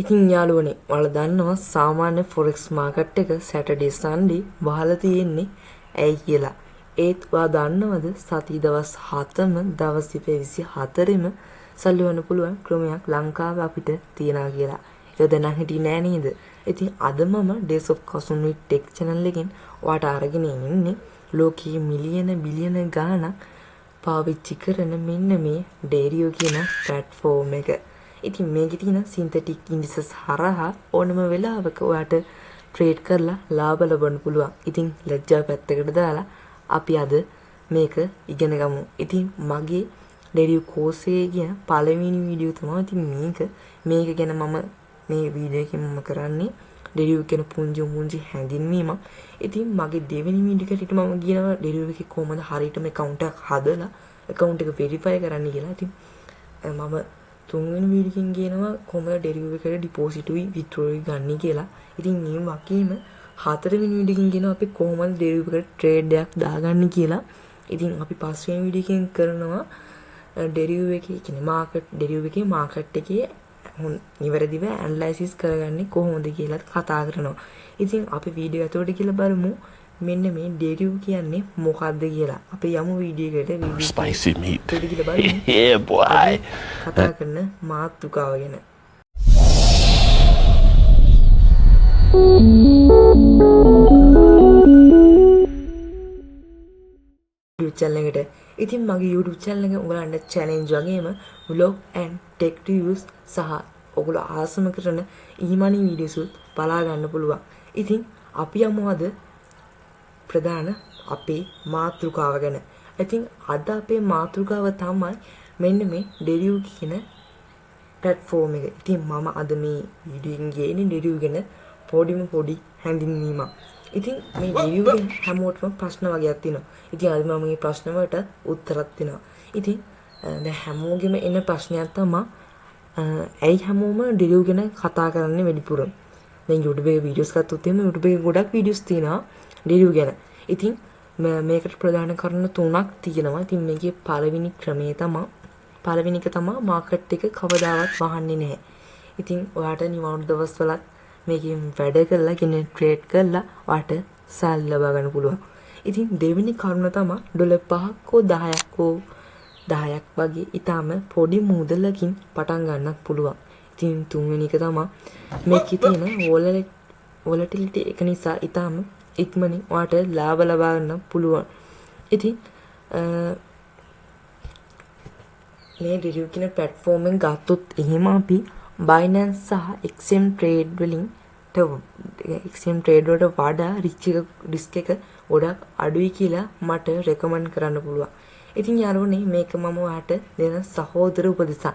ඉතින් යාළුවනේ ඔයාලා දන්නවා සාමාන්‍ය ෆොරෙක්ස් මාකට් එක සැටර්ඩේ සන්ඩේ වහලා තියෙන්නේ ඇයි කියලා. ඒත් ඔයා දන්නවද සති දවස් 7ම දවස් 24ෙම සල්ලි හොයන්න පුළුවන් ක්‍රමයක් ලංකාවේ අපිට තියනවා කියලා. ඒක දැනන් හිටියේ නෑ නේද? ඉතින් අද මම Days of Kasun with Tech channel එකෙන් ඔයාට අරගෙන ඉන්නේ ලෝකයේ මිලියන බිලියන ගාණක් පාවිච්චි කරන මෙන්න මේ Deriv කියන ප්ලැට්ෆෝම් එක. ඉතින් මේකේ තියෙන සින්තටික් ඉන්ඩිසස් හරහා ඕනම වෙලාවක ඔයාට ට්‍රේඩ් කරලා ලාභ ලබන්න පුළුවන්. ඉතින් ලැජ්ජාව පැත්තකට දාලා අපි අද මේක ඉගෙන ගමු. ඉතින් මගේ Deriv course එකේ කියන පළවෙනි වීඩියෝ තමයි ඉතින් මේක ගැන මම මේ වීඩියෝ එකෙන් මම කරන්නේ Deriv කියන පුංචි පුංචි හැඳින්වීමක්. ඉතින් මගේ දෙවෙනි වීඩියෝ එකට මම කියනවා Deriv එකේ කොහොමද හරියටම ඇකවුන්ට් එකක් හදලා ඇකවුන්ට් එක වෙරිෆයි කරන්න කියලා. ඉතින් මම තුන්වෙනි වීඩියෝ එකෙන් කියනවා කොහොමද Deriv එකට ඩිපොසිට් උයි විත්ඩ්‍රෝ ගන්න කියලා. ඉතින් මේ වගේම හතරවෙනි වීඩියෝ එකෙන් කියනවා අපි කොහොමද Deriv එකට ට්‍රේඩ් එකක් දාගන්නේ කියලා. ඉතින් අපි පස්වෙනි වීඩියෝ එකෙන් කරනවා Deriv එකේ කියන්නේ මාකට් Deriv එකේ මාකට් එකේ නිවැරදිව ඇනලයිසිස් කරගන්නේ කොහොමද කියලා කතා කරනවා. ඉතින් අපි වීඩියෝ ඇතුළට කියලා බලමු මෙන්න මේ Deriv කියන්නේ මොකද්ද කියලා. අපි යමු වීඩියෝ එකට. Video Spicy meat. එකට කියලා බලමු. Yeah, boy. කතා කරන මාතෘකාව ගැන. YouTube channel එකට. ඉතින් මගේ YouTube channel එක ඔයගලන්ට challenge වගේම vlog and tech reviews සහ ඔයගොල්ලෝ ආසම කරන e-money videos උත් බලා ගන්න පුළුවන්. ඉතින් අපි යමු අද ප්‍රධාන අපේ මාතෘකාව ගැන. ඉතින් අද අපේ මාතෘකාව තමයි මෙන්න මේ Deriv කියන ප්ලැට්ෆෝම් එක. ඉතින් මම අද මේ වීඩියෝ එකෙන් ගේන්නේ Deriv ගැන පොඩිම පොඩි හැඳින්වීමක්. ඉතින් මේ Deriv ගැන හැමෝටම ප්‍රශ්න වගේක් තියෙනවා. ඉතින් අද මම මේ ප්‍රශ්න වලට උත්තරත් දෙනවා. ඉතින් දැන් හැමෝගෙම එන ප්‍රශ්නයක් තමයි ඇයි හැමෝම Deriv ගැන කතා කරන්නේ වැඩිපුර? දැන් YouTube එකේ වීඩියෝස් ගත්තොත් එහෙම YouTube එකේ ගොඩක් වීඩියෝස් තියෙනවා Deriv ගැන. ඉතින් මේකට ප්‍රධාන කරුණු තුනක් තියෙනවා. ඉතින් මේකේ පළවෙනි ක්‍රමය තමයි පළවෙනි එක තමයි මාකට් එක කවදාවත් වහන්නේ නැහැ. ඉතින් ඔයාට නිවාඩු දවස්වලත් මේකෙන් වැඩ කරලා කියන්නේ ට්‍රේඩ් කරලා ඔයාට සල්ලි ලබා ගන්න පුළුවන්. ඉතින් දෙවෙනි කරුණ තමයි ඩොලර් 5ක් හෝ 10ක් හෝ 10ක් වගේ ඊටාම පොඩි මුදලකින් පටන් ගන්නත් පුළුවන්. ඉතින් තුන්වෙනි එක තමයි මේකේ තියෙන වොලටිලිටි එක නිසා ඊටාම ඉක්මනින් ඔයාට ලාභ ලබා ගන්න පුළුවන්. ඉතින් මේ Deriv කියන ප්ලැට්ෆෝම් එක ගත්තොත් එහෙම අපි Binance සහ XM Trade වලින් XM Trade වලට වඩා රිස්ක් එක ගොඩක් අඩුයි කියලා මට රෙකමන්ඩ් කරන්න පුළුවන්. ඉතින් යාළුවනේ මේක මම ඔයාට දෙන සහෝදර උපදෙසක්.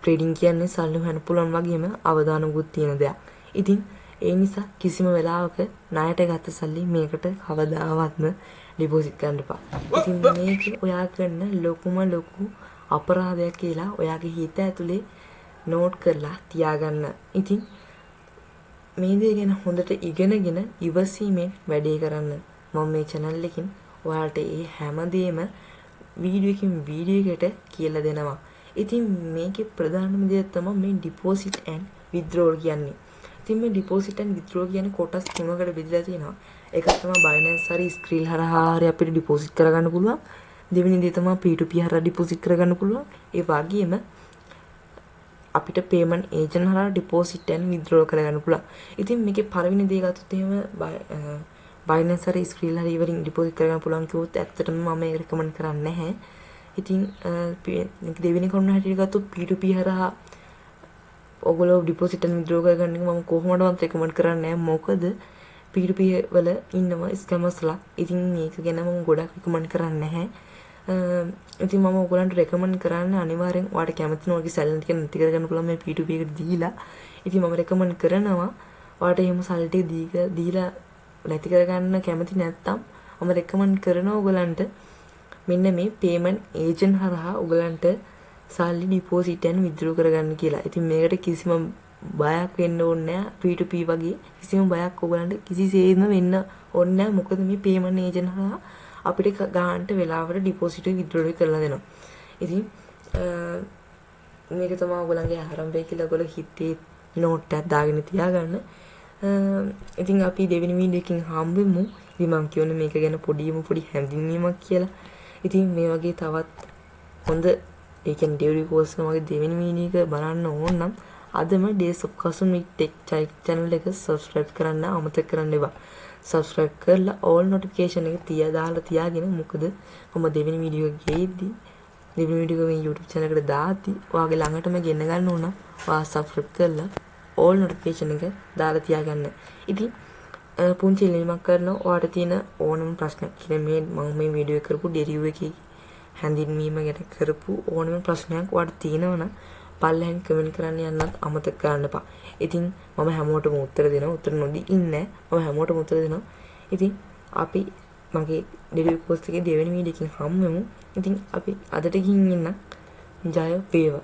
ට්‍රේඩින් කියන්නේ සල්ලි හොයන්න පුළුවන් වගේම අවදානමකුත් තියෙන දෙයක්. ඉතින් ඒ නිසා කිසිම වෙලාවක ණයට ගත්ත සල්ලි මේකට කවදාවත්ම ඩිපොසිට් කරන්න එපා. ඉතින් මේක ඔයා කරන ලොකුම ලොකු අපරාධයක් කියලා ඔයාගේ හිත ඇතුලේ නෝට් කරලා තියාගන්න. ඉතින් මේ දේ ගැන හොඳට ඉගෙනගෙන ඉවසීමෙන් වැඩේ කරන්න. මම මේ channel එකෙන් ඔයාලට ඒ හැමදේම වීඩියෝ එකකින් වීඩියෝ එකට කියලා දෙනවා. ඉතින් මේකේ ප්‍රධානම දේ තමයි මේ ඩිපොසිට් ඇන්ඩ් විත්ඩ්‍රෝල් කියන්නේ. ඉතින් මේ ඩිපොසිට් ඇන්ඩ් විත්ඩ්‍රෝල් කියන්නේ කොටස් තුනකට බෙදලා තියෙනවා. එකක් තමයි Binance හරි Skrill හරහා හරි අපිට ඩිපොසිට් කරගන්න පුළුවන්. දෙවෙනි දේ තමයි P2P හරහා ඩිපොසිට් කරගන්න පුළුවන්. ඒ වගේම අපිට පේමන්ට් ඒජන්ට් හරහා ඩිපොසිට් ඇන්ඩ් විත්ඩ්‍රෝල් කරගන්න පුළුවන්. ඉතින් මේකේ පළවෙනි දේ ගත්තොත් එහෙම Binance හරි Skrill හරි වලින් ඩිපොසිට් කරගන්න පුළුවන් කිව්වොත් ඇත්තටම මම ඒක රෙකමන්ඩ් කරන්නේ නැහැ. ඉතින් මේක දෙවෙනි කරුණ හැටියට ගත්තොත් P2P හරහා ඔයගොල්ලෝ ඩිපොසිට් ඇන්ඩ් විත්ඩ්‍රෝ කරගන්න එක මම කොහොමදවත් රෙකමන්ඩ් කරන්නේ නැහැ. මොකද P2P වල ඉන්නවා ස්කැමර්ස්ලා. ඉතින් මේක ගැන මම ගොඩක් රෙකමන්ඩ් කරන්නේ නැහැ. ඉතින් මම ඔයගොල්ලන්ට රෙකමන්ඩ් කරන්නේ අනිවාර්යෙන් ඔයාලට කැමති නම් ඔයාගේ සල්ලි ටික නැති කරගන්න පුළුවන් මේ P2P එකට දීලා. ඉතින් මම රෙකමන්ඩ් කරනවා ඔයාලට එහෙම සල්ලි ටික දීලා නැති කරගන්න කැමති නැත්තම් මම රෙකමන්ඩ් කරනවා ඔයගොල්ලන්ට මෙන්න මේ පේමන්ට් ඒජන්ට් හරහා ඔයගොල්ලන්ට සල්ලි ඩිපොසිට් ඇන්ඩ් විත්ඩ්‍රෝ කරගන්න කියලා. ඉතින් මේකට කිසිම බයක් වෙන්න ඕනේ නෑ. P2P වගේ කිසිම බයක් ඔයගොල්ලන්ට කිසිසේත්ම වෙන්න ඕනේ නෑ. මොකද මේ පේමන්ට් ඒජන්ට් හරහා අපිට ගානට වෙලාවට ඩිපොසිට් එක විත්ඩ්‍රෝ එක කරලා දෙනවා. ඉතින් මේක තමයි ඔයගොල්ලන්ගේ ආරම්භය කියලා ඔයගොල්ලෝ හිතේ නෝට් එකක් දාගෙන තියාගන්න. ඉතින් අපි දෙවෙනි වීඩියෝ එකකින් හම්බෙමු. ඉතින් මම කියවනේ මේක ගැන පොඩිම පොඩි හැඳින්වීමක් කියලා. ඉතින් මේ වගේ තවත් හොඳ, ඒ කියන්නේ ඩෙලිවරි කෝස් එක මගේ දෙවෙනි වීඩියෝ එක බලන්න ඕන නම් අදම Days of Kasun with Tech channel එක subscribe කරන්න අමතක කරන්න එපා. Subscribe කරලා all notification එක තියා දාලා තියාගෙන, මොකද මම දෙවෙනි වීඩියෝ එක ගෙයිද්දි, දෙවෙනි වීඩියෝ එක මේ YouTube channel එකට දාද්දි ඔයාගේ ළඟටම ගෙන්න ගන්න ඕන නම් ඔයා subscribe කරලා all notification එක දාලා තියාගන්න. ඉතින් පුංචි ඉල්ලීමක් කරනවා, ඔයාට තියෙන ඕනම ප්‍රශ්නයක්, කියන්නේ මේ මම මේ වීඩියෝ එක කරපු ඩෙරිව් එකේ හැඳින්වීම ගැන කරපු ඕනම ප්‍රශ්නයක් ඔයාට තියෙනවා නම් පල්ලෙහාන් කමෙන්ට් කරන්න යන්නත් අමතක කරන්න එපා. ඉතින් මම හැමෝටම උත්තර දෙනවා. උත්තර නොදී ඉන්නේ මම හැමෝටම උත්තර දෙනවා. ඉතින් අපි මගේ ඩෙලිවරි කෝස් එකේ දෙවෙනි වීඩියෝ එකකින් හමු වෙමු. ඉතින් අපි අදට ගිහින් ඉන්න. ජය වේවා.